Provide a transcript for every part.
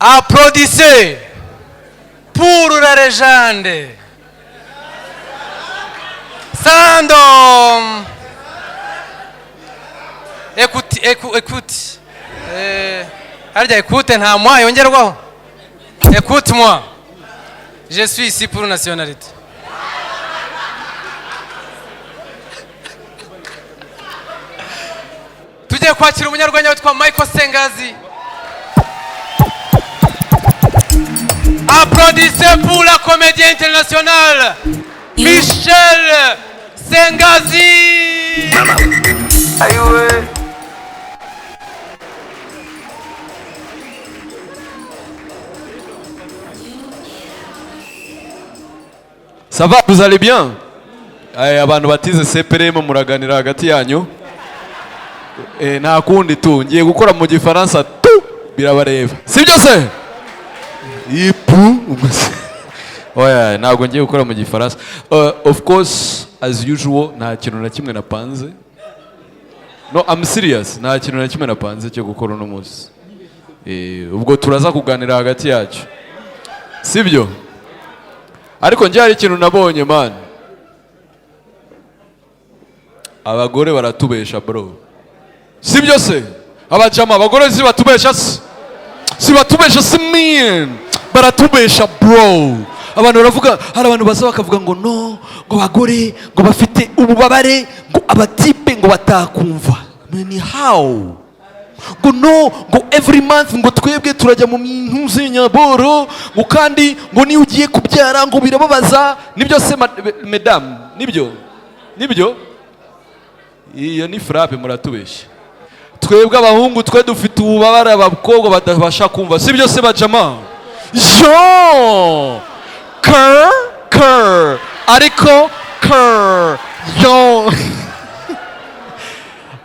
Applaudissez pour la légende Sando. Écoute, écoute, écoute. Harya écoute nta moi yongerwaho. Écoute-moi. Je suis ici pour nationalité. Tugiye kwakira umunyarwenya witwa Michael Sengazi. Applaudissez pour la comédie internationale Michel Sengazi. Ayiwe. Ça va, vous allez bien? Abantu batize CPRM muraganira hagati yanyu. Nta kundi tu ngiye gukora mu gifaransa tu birabareba, sibyo se? Ipu oya, ntabwo ngiye gukora mu gifaransa. Of course, as usual, nta kintu na kimwe napanze. No, I'm serious, nta kintu na kimwe napanze cyo gukora uno munsi. Ubwo turaza kuganira hagati yacu, sibyo? Ariko njye hari ikintu nabonye, man. Abagore baratubesha, bro, sibyo se? Abajama, abagore si batubesha se? Si batubesha se, man? Baratubesha, bro. Abantu baravuga, hari abantu baza bakavuga ngo no, ngo abagore ngo bafite ububabare ngo abatipe ngo batakumva. Man, how? Ngo no, ngo every month ngo twebwe turajya mu bintu z'inyaboro, ngo kandi ngo niyo ugiye kubyara ngo birababaza. Nibyo se, madame? Nibyo, nibyo? Iyo ni frappe. Muratubeshya. Twebwe abahungu twe dufite ububabare abakobwa badabasha kumva, sibyo se, bajama? Yo ker ker, ariko ker yo,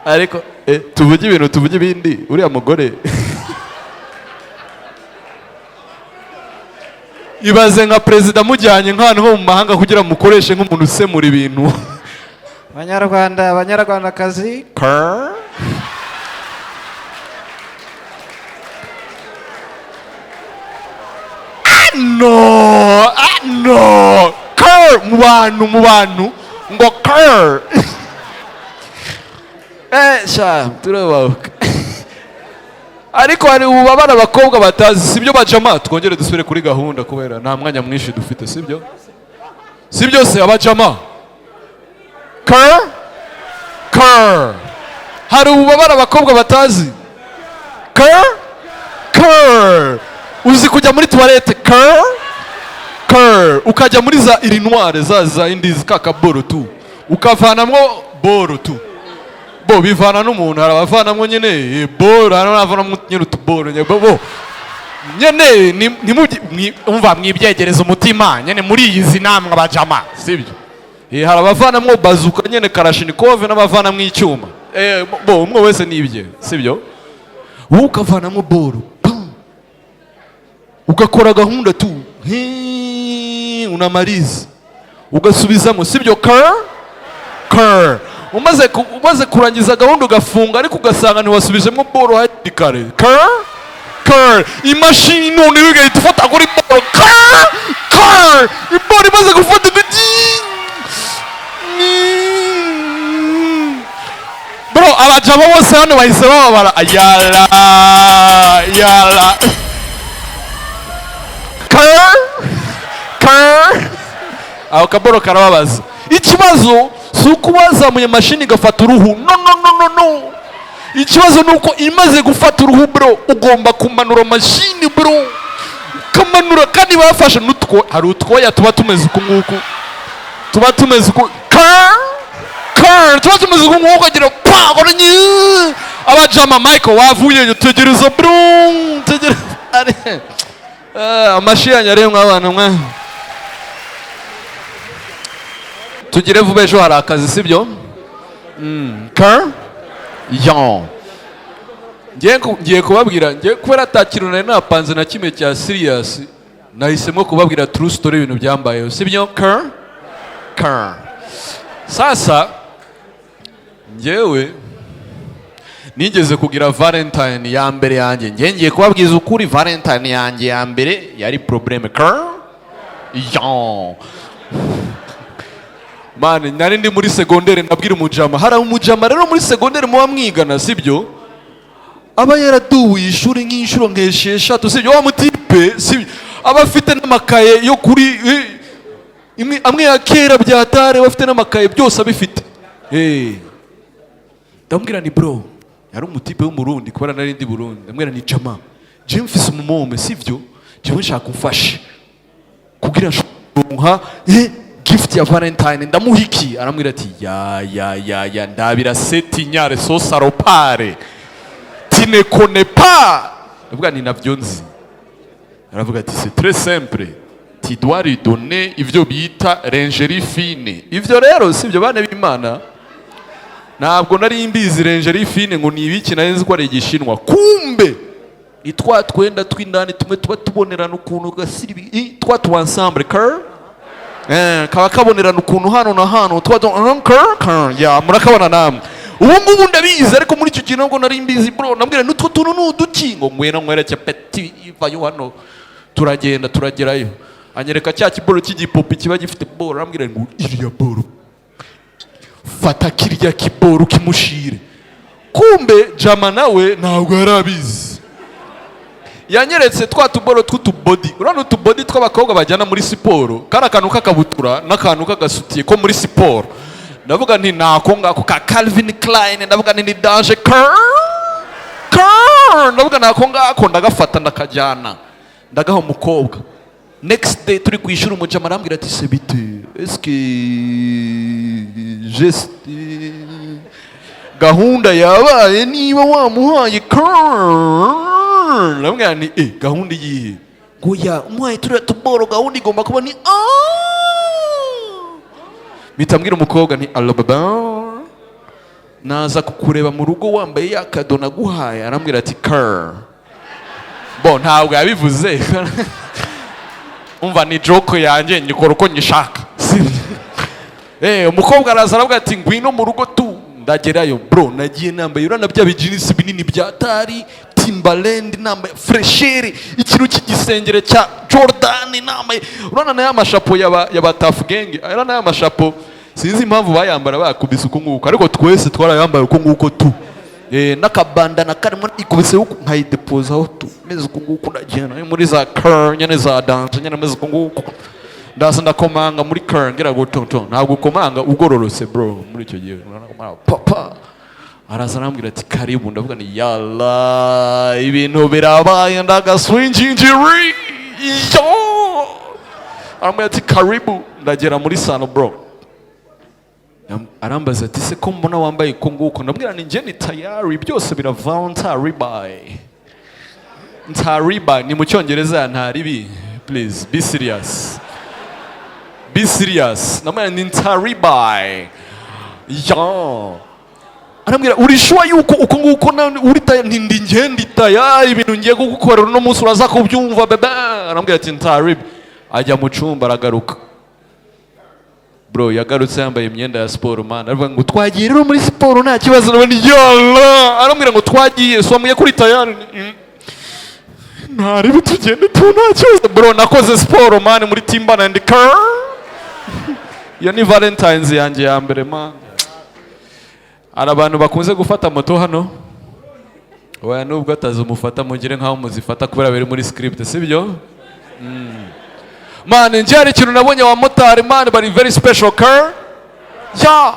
ariko tuvuge ibintu, tuvuge ibindi. Uriya mugore, ibaze nka perezida amujyanye nk'ahantu ho mu mahanga kugira ngo mukoreshe nk'umuntu usemura ibintu. Banyarwanda, banyarwandakazi. Ker. Ah, no, ah, no, ker mu bantu, mu bantu ngo ker. Sha turababuka, ariko hari ububabare abakobwa batazi, sibyo, bajama? Twongere dusubire kuri gahunda kubera nta mwanya mwinshi dufite, sibyo? Sibyo se, abajama? Ker ker, hari ububabare abakobwa batazi. Ker ker, uzi kujya muri toilette, ker ker, ukajya muri za urinoir za indizi kakaboro tu, ukavanamwo boro tu. Bo bivana n'umuntu, hari abavanamwo nyine boro, hari n'abavanamwo nyine utuboro nyine bo nyene umva mwibyegereza umutima nyene muri iyi zi namwe abajama, sibyo? Hari abavanamwo bazuka nyene kalashnikov n'abavanamwo icyuma. Bo umwe wese nibye, sibyo? Wowe ukavanamwo boro, pam, ugakora gahunda tu, hi, unamaliza ugasubizamo, sibyo? Ker ker, umaze kurangiza gahunda ugafunga, ariko ugasanga ntiwasubijemo boro hakiri kare. Ker ker, imashini noneho igahita ifata kuri boro. Ker ker, iboro imaze gufata uduti, bro, abajama bose hano bahise bababara. Yala yala, ker ker, aho kaboro karababaza. Ikibazo si uko wazamuye mashini igafata uruhu, no, no, no, no, no. Ikibazo ni uko imaze gufata uruhu, bro, ugomba kumanura mashini, bro, ukamanura kandi bafashe n'utwo. Hari utwoya tuba tumeze uku nguku, tuba tumeze uku, ker ker, tuba tumeze uku nguku, ukagira pa kora abajama. Michael wavuye, tegereza, bro, tegereza. Amashi yanyu aremwe abantu mwe. Tugire vuba, ejo hari akazi, sibyo? Ker yon, ngiye kubabwira, ngiye kubera ata kintu nari napanze na kimwe cya serious, nahisemo kubabwira true story, ibintu byambayeho, sibyo? Ker ker, sasa njyewe Nigeze kugira Valentine ya mbere yanjye. Njye ngiye kubabwiza ukuri, Valentine yanjye ya mbere yari problème car yo man, nari ndi muri segondere. Ndabwira umujama, hari umujama rero muri segondere muba mwigana, sibyo? Aba yaraduye ishuri nk'inshuro nk'esheshatu, sibyo? Wa mutipe, sibyo, aba afite n'amakaye yo kuri imwe amwe ya kera byatare, aba afite n'amakaye byose abifite. Ndamubwira ni bro, yari umutipe w'Umurundi kubera nari ndi Burundi. Ndamubwira ni jama, jewe mfise umumome, sivyo? Jewe nshaka umfashe kugira nka gift ya Valentine. Ndamuha iki? Arambwira ati ya ya ya ya, ndabira seti nyare so salopard, tu ne connais pas. Ndavuga ni navyo nzi. Aravuga ati c'est très simple, tu dois lui donner ivyo bita lingerie fine. Ivyo rero sivyo, bana b'Imana, ntabwo nari mbizi lingerie fine ngo ni ibiki. Nari nzi ko ari Igishinwa, kumbe ni twa twenda tw'indani tumwe tuba tubonerana ukuntu gasiri, twa tu ensemble car kaba kabonerana ukuntu hano na hano, twa tu car car ya murakabona namwe. Ubu ngubu ndabizi, ariko muri icyo gihe ntabwo nari mbizi, bro. Nambwira n'utwo tuntu ni uduki? Ngo ngwino nkwereke petit, ivayo hano. Turagenda, turagerayo, anyereka cya kiboro cy'igipopi kiba gifite boro. Arambwira ngo iriya boro, fata kirya kiboro kimushire. Kumbe jama nawe ntabwo yari abizi, yanyeretse twa tuboro tw'utubodi. Urabona utubodi tw'abakobwa bajyana muri siporo, kari akantu k'akabutura n'akantu k'agasutiye ko muri siporo. Ndavuga nti nako ngako ka Calvin Klein. Ndavuga nti ni danger car car. Ndavuga nako ngako, ndagafata, ndakajyana, ndagaha umukobwa. Next day turi ku ishuri, umujama arambwira ati se bite, eske geste gahunda yabaye niba wamuhaye car? Ndamubwira ni gahunda iyihe? Ngo ya umuhaye turiya tuboro, gahunda igomba kuba ni ah. Mpita mbwira umukobwa nti allo baba, naza kukureba mu rugo wambaye ya kado naguhaye? Arambwira ati car. Bo ntabwo yabivuze. Umva, ni joke yanjye, nyikora uko nyishaka. Umukobwa araza, aravuga ati ngwino mu rugo tu. Ndagerayo bro, nagiye nambaye, urabona bya bijinisi binini bya tari Timberland, nambaye fresheri, ikintu cy'igisengere cya Jordan, nambaye urabona na ya mashapo yaba Tuff Gang, urabona ya mashapo, sinzi impamvu bayambara bayakubise uko nguko, ariko twese twarayambaye uko nguko tu. N'akabandana karimo ikubise uku, nkayidepozaho tu, meze uku nguku. Ndagenda muri za car nyene za dance nyene, meze uku nguku. Ndaza ndakomanga muri car, ngira ngo tonton, ntabwo ukomanga ugororotse bro muri icyo gihe. Papa araza, arambwira ati karibu. Ndavuga ni yalla, ibintu birabaye, ndagaswinjinjiri yo. Arambwira ati karibu. Ndagera muri salo bro. Arambaza ati se ko mbona wambaye uko nguko? Ndabwira ni njye ni tayari, byose biravaho, ntaribaye ntariba ni mu Cyongereza ntaribi. Please be serious, be serious. Ndamubwira ni ntaribaye ya. Arambwira uri sure yuko uko nguko uri tayari? Nti ndi njye ndi tayari, ibintu ngiye kugukorera uno munsi uraza kubyumva bebe. Arambwira ati ntaribi. Ajya mu cyumba, aragaruka bro, yagarutse yambaye imyenda ya siporo man. Aravuga ngo twagiye rero muri siporo, nta kibazo. Nabona yalla, arambwira ngo twagiye so wambwiye kuri tayari. Ntaribi, tugende tu, nta kibazo bro. Nakoze siporo man muri Timberland car. Iyo ni Valentines yanjye ya mbere man. Hari abantu bakunze gufata moto hano? Oya, nubwo atazumufata, mugire nkaho muzifata kubera biri muri script, sibyo? Man, njye hari ikintu nabonye, wa motari man bari very special car ya,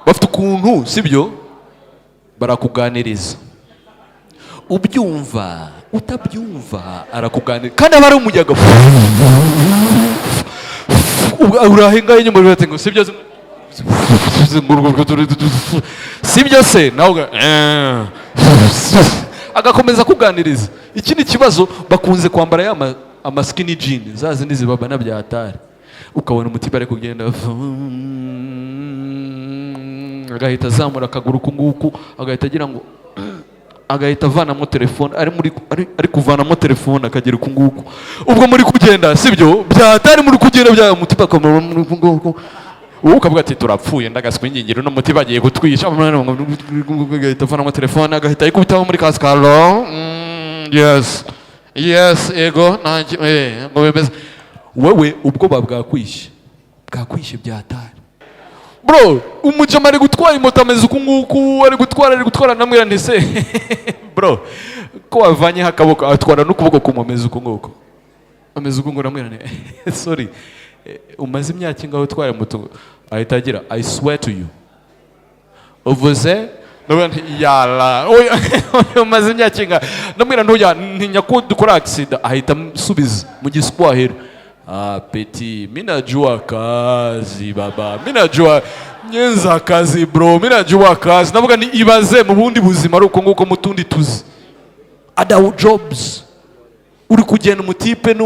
bafite ukuntu, sibyo, barakuganiriza, ubyumva utabyumva arakuganiriza, kandi aba ari umuyaga urahengaho inyuma bati ngo sibyo, sibyo se? Nawe agakomeza kuganiriza. Ikindi kibazo, bakunze kwambara ya ama skinny jean, za zindi zibabana bya hatari, ukabona umutipe ari kugenda, agahita azamura akaguru uku nguku, agahita agira ngo agahita avanamo telefone, ari muri ari kuvanamo telefone, akagera uku nguku. Ubwo muri kugenda, sibyo, bya hatari, muri kugenda bya umutipe akamara muri uku nguku. Wowe ukavuga ati: "Turapfuye, ndagaswingingira uno muti, bagiye kutwica." Agahita avanamo telefone, agahita ayikubitaho muri kasike: "Hello, yes, ego, nanjye ngo bimeze." Wowe ubwoba bwakwishe, bwakwishe byatari, bro. Umujama ari gutwara imoto, ameze uku nguku, ari gutwara, ari gutwara. Namwira nti: "Se bro, ko wavanyeho akaboko?" Atwara n'ukuboko kumwe, ameze uku nguku, ameze uku nguku. Namwira nti: "Sorry, umaze imyaka ingahe utwara moto?" Ahita agira: "I swear to you." Uvuze? Ndabona nti: "Yala, oya, umaze imyaka ingahe?" Ndamwira ntuya ntinya ko dukora accident. Ahita amusubiza mu Giswahili: "Ah, petit, mi najua kazi baba, mi najua nyenza kazi bro, mi najua kazi." Ndavuga ni ibaze mu bundi buzima ari uko nguko, mu tundi tuzi, other jobs, uri kugenda, umutipe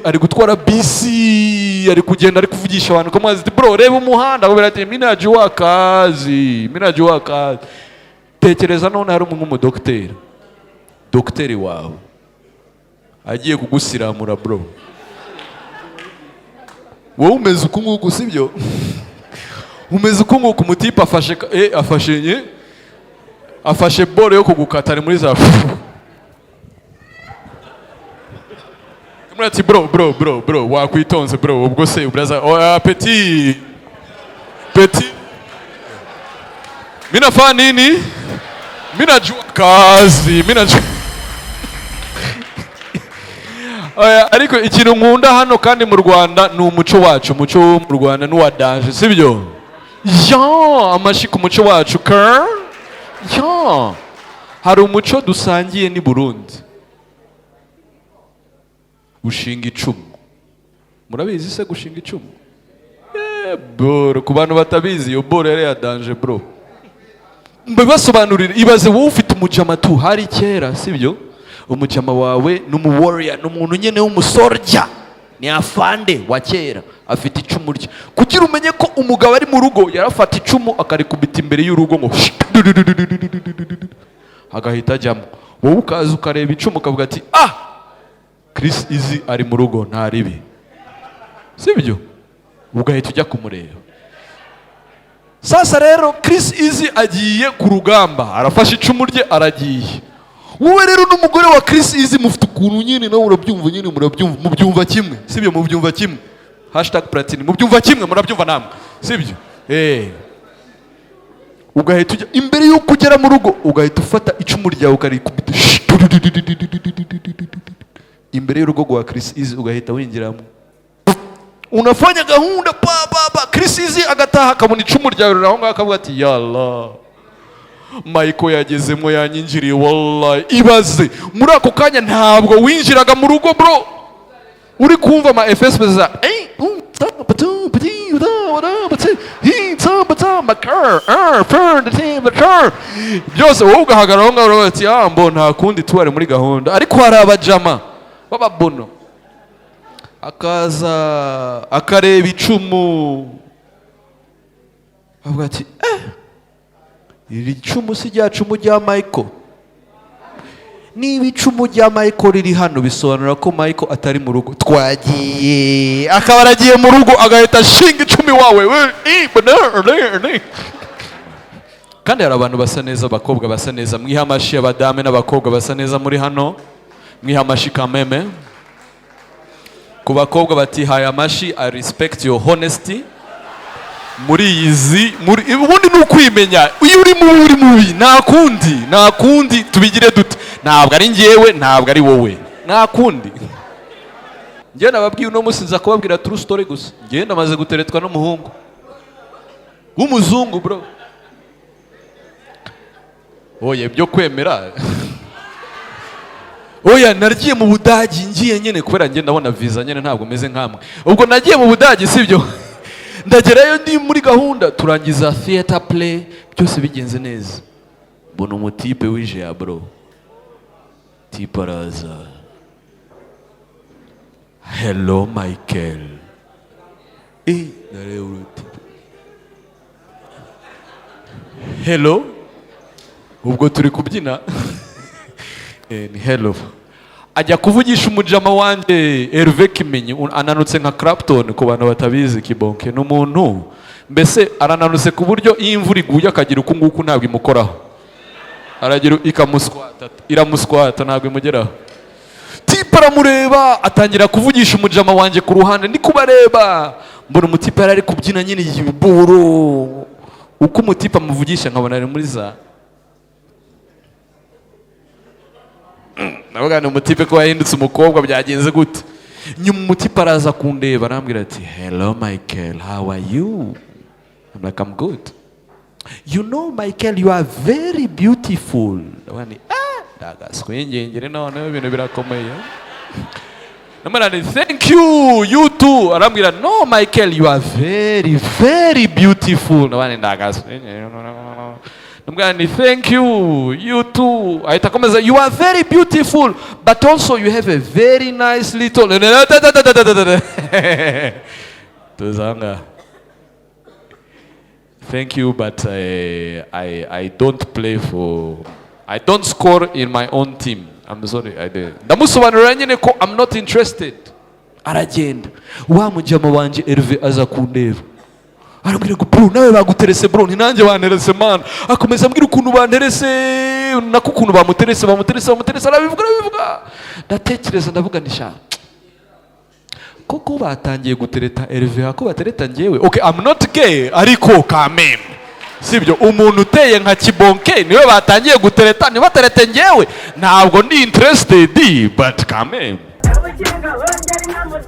ari gutwara bisi, ari kugenda, ari kuvugisha abantu ko mwazi ati: "Bro, reba umuhanda." Akubwira ati: "Mi najua kazi, mi najua kazi." Tekereza none hari nk'umudogiteri, dogiteri wawe agiye kugusiramura, bro. Wowe umeze uku nguku, sibyo? Umeze uku nguku, umutipe afashe afashe boro yo kugukata, ari muri za. Muri ati: "Bro, bro, bro, bro, wakwitonze bro." Ubwo se uraza: "Oh, petit, petit, mi nafanya nini? Mi najua kazi, mi najua." Oya, ariko ikintu nkunda hano kandi mu Rwanda ni umuco wacu. Umuco wo mu Rwanda ni uwa danger, sibyo? Ya, amashi ku muco wacu ker ya. Hari umuco dusangiye ni Burundi, gushinga icumu. Murabizi se gushinga icumu? Bro, ku bantu batabizi, iyo boro yari ya danger, bro. Mbibasobanurire. Ibaze wowe ufite umujama tu, hari kera, sibyo? Umujama wawe ni umu warrior, ni umuntu nyine w'umusorja, ni afande wa kera, afite icumu rye. Kugira umenye ko umugabo ari mu rugo, yarafata icumu akarikubita imbere y'urugo ngo agahita ajyamo. Wowe ukaza ukareba icumu, ukavuga ati: "Ah, Chris Easy ari mu rugo, nta ribi," sibyo? Ugahita ujya kumureba. Sasa rero Chris Easy agiye ku rugamba, arafashe icumu rye, aragiye. Wowe rero n'umugore wa Chris Easy mufite ukuntu nyine, nawe urabyumva nyine, murabyumva, mubyumva kimwe, sibyo? Mubyumva kimwe, #Platini, mubyumva kimwe, murabyumva namwe, sibyo? Ugahita ujya imbere y'uko ugera mu rugo, ugahita ufata icumu ryawe, ukarikubita imbere y'urugo rwa Chris Easy, ugahita winjiramo, unafanya gahunda pa pa pa. Chris Easy agataha, akabona icumu ryawe riri aho ngaho, akavuga ati: "Yalla, Michael yagezemo, yanyinjiriye wallahi." Ibaze muri ako kanya ntabwo winjiraga mu rugo, bro, uri kumva ama FSP za eh, um, ta, ba, tu, ba, ti, ba, da, ba, da, ba, ti, hi, ta, ba, ta, ba, ker, er, fer, da, ti, ba, ker. Byose wowe ugahagarara aho ngaho, uravuga ati: "Ah, mbo nta kundi, tuwari muri gahunda." Ariko hari abajama b'ababono, akaza akareba icumu, avuga ati: "Eh, iri cumu si rya cumu rya Michael? Niba icumu rya Michael riri hano, bisobanura ko Michael atari mu rugo, twagiye." Akaba aragiye mu rugo, agahita ashinga icumi wawe. Kandi hari abantu basa neza, abakobwa basa neza. Mwiha amashi, abadame n'abakobwa basa neza muri hano, mwiha amashi kameme. Ku bakobwa batihaye amashi, I respect your honesty. Muri izi muri ubundi ni ukwimenya. Iyo uri mubi, uri mubi, nta kundi, nta kundi tubigire dute. Ntabwo ari njyewe, ntabwo ari wowe, nta kundi. Njyewe nababwiye, uno munsi nza kubabwira true story gusa. Njyewe namaze guteretwa n'umuhungu w'umuzungu, bro. Oya, ibyo kwemera, oya. Nagiye mu Budagi, ngiye nyine kubera njye ndabona visa nyine, ntabwo meze nkamwe. Ubwo nagiye mu Budagi, sibyo? Ndagerayo, ndi muri gahunda, turangiza theater play, byose bigenze neza, mbona umutipe wije ya bro. Tipe araza: "Hello, Michael." Ndareba urutipe: "Hello." Ubwo turi kubyina, ni hello. Ajya kuvugisha umujama wanjye Hervé Kimenyi, ananutse nka Clapton. Ku bantu batabizi, Kibonke ni umuntu Mbese arananutse ku buryo iyo imvura iguye akagira uku nguku ntabwo imukoraho, aragira ikamuswata, iramuswata, ntabwo imugeraho. Type aramureba, atangira kuvugisha umujama wanjye ku ruhande. Ndi kubareba, mbona umutipe yari ari kubyina nyine ibiboro. Uko umutipe amuvugisha nkabona ari muri za. Ndavuga ni umutipe ko yahindutse umukobwa, byagenze gute? Nyuma umutipe araza kundeba, arambwira ati: "Hello Michael, how are you?" I'm like, "I'm good." "You know, Michael, you are very beautiful." Ndavuga ni ah, ndagaswengengere, noneho ibintu birakomeye. Ndamubwira nti: "Thank you, you too." Arambwira: "No, Michael, you are very, very beautiful." Ndavuga nti ndagaswengengere. Ndamubwira nti: "Thank you, you too." Ahita akomeza: "You are very beautiful, but also you have a very nice little." Tuza aha ngaha. "Thank you, but I don't play for, I don't score in my own team. I'm sorry." I did. Ndamusobanurira nyine ko I'm not interested. Aragenda. Wa mujama wanje Hervé aza kundeba. Arambwira ngo: "Bro, nawe baguterese?" "Bro, ni nanjye banterese, man." Akomeza ambwira ukuntu banterese, nako ukuntu bamuterese, bamuterese, bamuterese, arabivuga, arabivuga. Ndatekereza, ndavuga nti: "Sha, koko batangiye gutereta Hervé ko batereta njyewe? Okay, I'm not gay, ariko kameme sibyo, umuntu uteye nka Kibonke niwe batangiye gutereta, ntibaterete njyewe. Ntabwo ndi interested, but kameme." Ubukinga bongera inama.